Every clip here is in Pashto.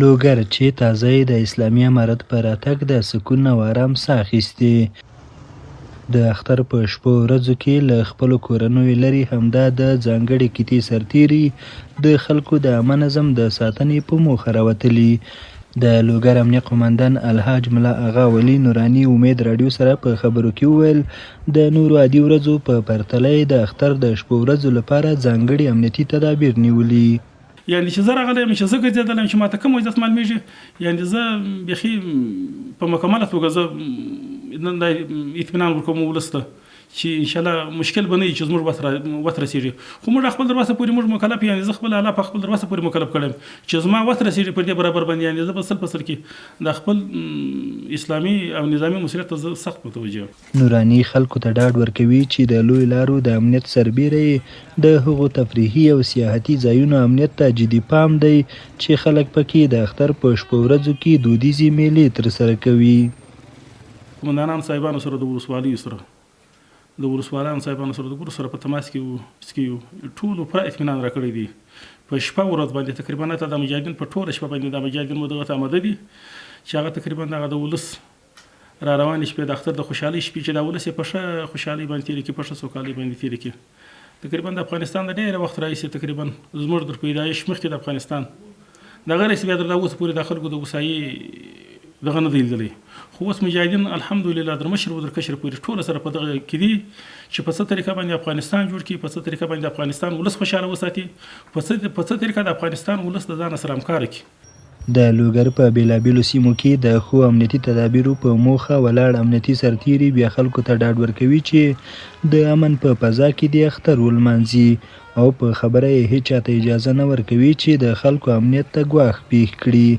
لوګر چې تازه یې د اسلامي امارت په راتګ د سکون او ارام ساه اخیستې، د اختر په شپو ورځو کې له خپلو کورنیو لرې همدا د ځانګړې قطعې سرتېري د خلکو د عامه نظم د ساتنې په موخه راوتلي. د لوګر امنیه قوماندان الحاج ملا اغا ولي نوراني امید راډیو سره په خبرو کې وویل، د نورو عادي ورځو په پرتله یې د اختر د شپو ورځو لپاره ځانګړي امنیتي تدابیر نیولي. یعنی چې زه راغلی یم، چې زه ګرځېدلی یم، چې ماته کوم وضعیت معلومېږي، یعنی زه بیخي په مکمله توګه زه نن دا اطمینان ورکوم ولس ته چې ان شاء الله مشکل به نه وي چې زموږ وس وس رسېږي. خو موږ خپل در وسه پورې موږ مکلف، یعنی زه خپل الله په خپل در وسه پورې مکلف کړی یم چې زما وس رسېږي پر دې برابر باندې، یعنی زه به سل په سل کې د خپل اسلامي او نظامي مسؤلیت ته زه سخت متوجه یم. نوراني خلکو ته ډاډ ورکوي چې د لویو لارو د امنیت سربېره یې د هغو تفریحي او سیاحتي ځایونو امنیت ته جدي پام دی چې خلک په کې د اختر په شپو ورځو کې دودیزې مېلې ترسره کوي. قومندانانو صاحبانو سره د ولسوالیو سره د ولسوالانو صاحبانو سره د ګورو سره په تماس کې یو، ټولو پوره اطمینان راکړی دی. په شپه ورځ باندې تقریبا حتی د مجاهدین په ټوله شپه باندې د مجاهدین مو دغه ته اماده دي چې هغه تقریبا دغه د ولس را روانې شپې د اختر د خوشحالۍ شپې چې دا ولس یې په ښه خوشحالۍ باندې تېرې کړي، په ښه سوکالۍ باندې تېرې کړي. تقریبا د افغانستان د ډېره وخت راهیسې تقریبا زموږ تر پیدایش مخکې د افغانستان د هغه راهیسې بیا تر دا اوسه پورې د خلکو د هوسایي دغه نه دی لیدلی. خو اوس مجاهدین الحمدلله در مشر و در کشر پورې ټوله سره په دغه کې دي چې په څه طریقه باندې افغانستان جوړ کړي، په څه طریقه باندې افغانستان ولس خوشحاله وساتي، په څه طریقه د افغانستان ولس د ځانه سره همکاره کړي. د لوګر په بېلابېلو سیمو کې د ښو امنیتي تدابیرو په موخه ولاړ امنیتي سرتېري بیا خلکو ته ډاډ ورکوي چې د امن په فضا کې دې اختر ولمانځي او په خبره یې هېچا ته اجازه نه ورکوي چې د خلکو امنیت ته ګواښ پېښ کړي.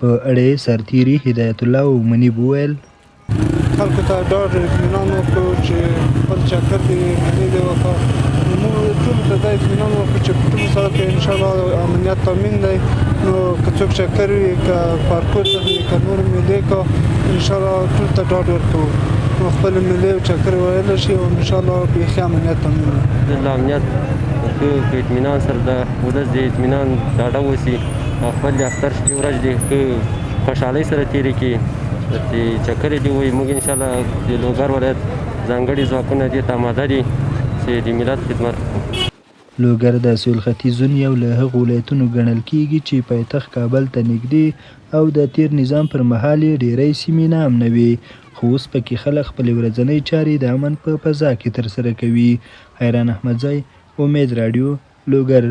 په اړه یې سرتېري هدایت الله او منیب وویل. خلکو ته ډاډ او اطمینان ورکړو چې خپل چکر دې ملي دې وکړه. نو موږ ټولو ته دا اطمینان ورکړو چې په ټولو سړک کې انشاءالله امنیت تامین دی. نو که څوک چکر وي، که پارکو ته ځي، که نور ملي کا، انشاءالله ټول ته ډاډ ورکوو نو خپل ملي او چکر ویلی شي او انشاءالله بیخي امنیت تامین دی. له امنیت ښه په اطمینان سره د ولس د اطمینان ډاډه اوسي او خپل د اختر شپې ورځ دې ښه خوشحالۍ سره تېرې کړي. چې چکرې دې وایي، موږ انشاءالله د لوګر ولایت ځانګړي ځواکونه دې ته اماده دي چې د ملت خدمت وکړو. لوګر د سویل ختیځ زون یو له هغو ولایتونو ګڼل کېږي چې پایتخت کابل ته نږدې او د تېر نظام پر مهال یې ډېری سیمې ناامنه وې، خو اوس په کې خلک خپلې ورځنۍ چارې د امن په فضا کې ترسره کوي. حیران احمدزی، امید راډیو، لوګر.